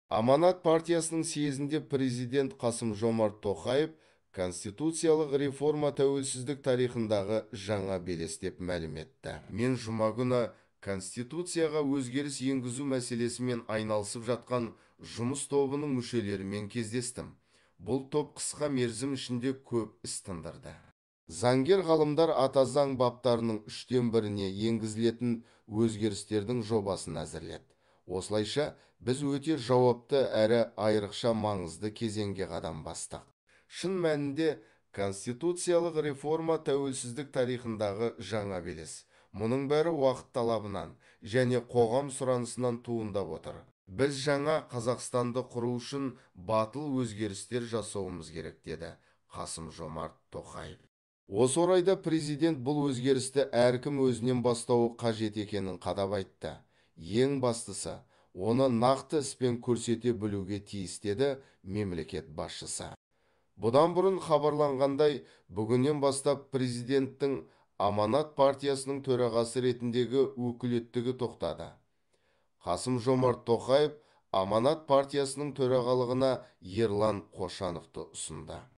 Аманат партиясының съезінде президент Қасым Жомарт Тоқаев конституциялық реформа тәуелсіздік тарихындағы жаңа белес деп мәлім етті. Мен жұма күні Конституцияға өзгеріс енгізу мәселесімен айналысып жатқан жұмыс тобының мүшелерімен кездестім. Бұл топ қысқа мерзім ішінде көп іс тындырды. Заңгер ғалымдар Ата Заң баптарының үштен біріне енгізілетін өзгерістердің жобасын әзірледі. Осылайша, біз өте жауапты әрі айрықша маңызды кезеңге қадам бастық. Шын мәнінде, конституциялық реформа тәуелсіздік тарихындағы жаңа белес. Мұның бәрі уақыт талабынан және қоғам сұранысынан туындап отыр. Біз жаңа Қазақстанды құру үшін батыл өзгерістер жасауымыз керек, деді Қасым-Жомарт Тоқаев. Осы орайда президент бұл өзгерісті әркім өзінен бастауы қажет екенін қадап айтты. Ең бастысы, оны нақты іспен көрсете білуге тиіс деді мемлекет басшысы. Бұдан бұрын хабарланғандай, бүгіннен бастап президенттің Аманат партиясының төрағасы ретіндегі өкілеттігі тоқтады. Қасым-Жомарт Тоқаев Аманат партиясының төрағалығына Ерлан Қошановты ұсынды.